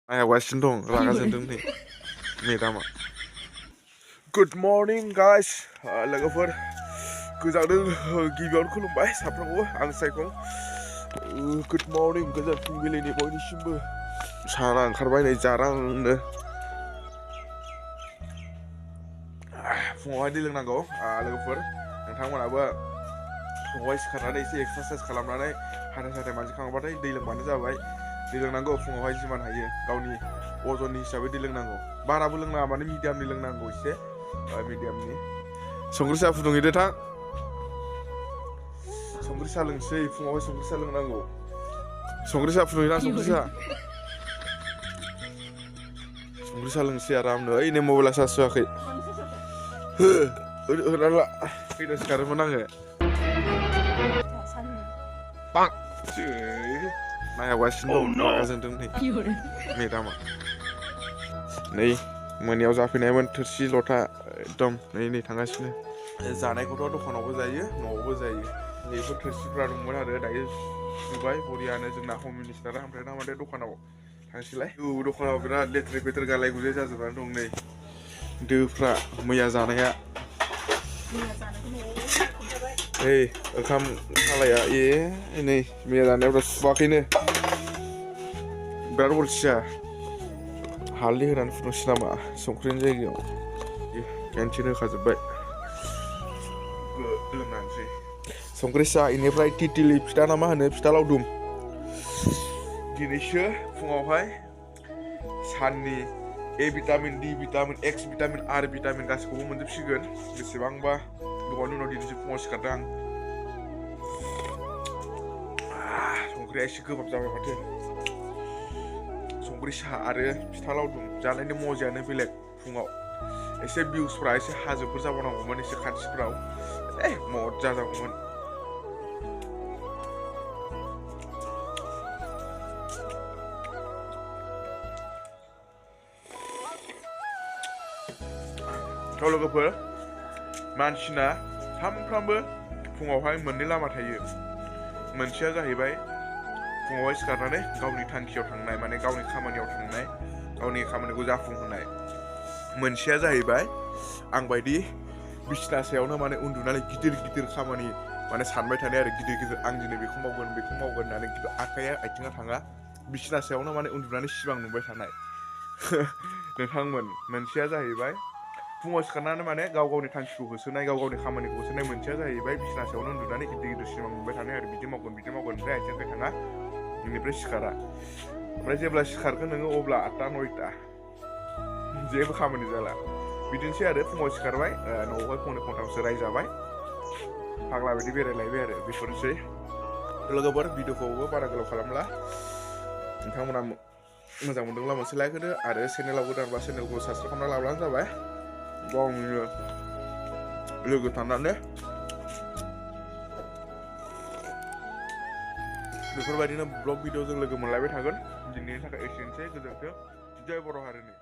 नायागासिनो दं रागा जोंदों नै मेदामा। गुड मर्निं गाइस लोगोफोर गोजांदों गिबियावनो खुलुमबाय साफ्रोमखौबो आं सायखं। गुड मर्निं गोजोन फुंबिलिनि बयनिसिमबो साना ओंखारबाय नै जारांनो। फुङावहाय दै लोंनांगौ लोगोफोर नोंथांमोनाबो फुङावहाय सिखारनानै एसे एक्सारसाइस खालामनानै हाथाय साथाय मानजिखांबाथाय दै लोंबानो जाबाय। दै लोंनांगौ फुङावहाय जिमान हायो गावनि अजननि हिसाबै दै लोंनांगौ, बाराबो लोंनाङा माने मिडियामनि लोंनांगौ एसे मिडियामनि। संख्रि साहा फुदुंहैदो थां, संख्रि साहा लोंसै फुङावहाय संख्रि साहा लोंनांगौ। संख्रि साहा फुदुंहैदां संख्रि साहा लोंसै आरामनो। ओइ नै मबाइला चार्ज होआखै होनानै ला, खैथायाव सिखारोमोन आङो नायागासिनो दं रागा जोंदों नै मेदामा। नै मोनायाव जाफैनायमोन थोरसि लथा एकदम नै थांगासिनो। जानायखौथ' दखानावबो जायो न'आवबो जायो। बेफोर थोरसिफ्रा दंमोन आरो दायो सुबाय बरियानो जोंना हम मिनिस्टारा। ओमफ्राय दा माथो दखानाव थांसैलाय। दखानाव बिराद लेथ्रि फेथ्रि गालाय गुजाय जाजोबनानै दं नै दोफ्रा मैया जानाया। ओइ ओंखाम खालाया नै मैया जानायाव सुवाखैनो बिराद अलसिया। हालदै होनानै फुदुंसै नामा संख्रिनि जायगायाव, केन्टिन होखाजोब्बाय लोंनानैसै। संख्रि साहा इनिफ्राय तितिलि फिथा ना मा होनो फिथा लावदुम। दिनैसो फुङावहाय साननि ए भिटामिन, डि भिटामिन, एक्स भिटामिन, आर भिटामिन गासिखौबो मोनजोबसिगोन। बेसेबांबा गोबावनि उनाव दिनैसो फुङाव सिखारदों आं। संख्रिया एसे गोबाब जाबाय माथो। संख्रि साहा आरो फिथा लावदुम जानायनि मजायानो बेलेग। फुङाव एसे भिउसफ्रा एसे हाजोफोर जाबावनांगौमोन एसे खाथिफ्राव, मजा जागौमोन। लोगोफोर मानसिना सानफ्रामबो फुङावहाय मोननै लामा थायो। मोनसेया जाहैबाय फुङावहाय सिखारनानै गावनि थांखियाव थांनाय, माने गावनि खामानियाव थांनाय, गावनि खामानिखौ जाफुंहोनाय। मोनसेया जाहैबाय आंबायदि बिसिना सायावनो माने उन्दुनानै गिदिर गिदिर खामानि माने सानबाय थानाय आरो गिदिर गिदिर आं दिनै बेखौ मावगोन होननानै खिन्थु आथिङा थाङा। बिसिना सायावनो माने उन्दुनानै सिमां नुबाय थानाय नोंथांमोन। मोनसेया जाहैबाय फुङाव सिखारनानै माने गाव गावनि थांखिखौ होसोनाय, गाव गावनि खामानिखौ होसोनाय। मोनसेया जाहैबाय बिसिना सायावनो उन्दुनानै गिदिर गिदिर सिमां नुबाय थानाय आरो बिदि मावगोन ओमफ्राय आथिं आखाइ थाङा, बेनिफ्राय सिखारा। ओमफ्राय जेब्ला सिखारगोन नोङो अब्ला 8टा 9टा जेबो खामानि जाला। बिदिनोसै आरो फुङाव सिखारबाय न'आवहाय फंनै फंथामसो रायजाबाय, फाग्ला बायदि बेरायलायबाय आरो बेफोरनोसै। लोगोफोर भिडिअखौबो बारा गोलाव खालामला। नोंथांमोना मोजां मोनदोंब्ला मोनसे लाइक होदो आरो चेनेलाव गोदानब्ला चेनेलखौ साबसक्राइब खालामना लाब्लानो जाबाय। गावनिनो लोगो थानानै बेफोरबायदिनो ब्लग भिडिअ जों लोगो मोनलायबाय थागोन। दिनैनि थाखाय एसेनोसै, गोजोन्थों। जय बर' हारिनि।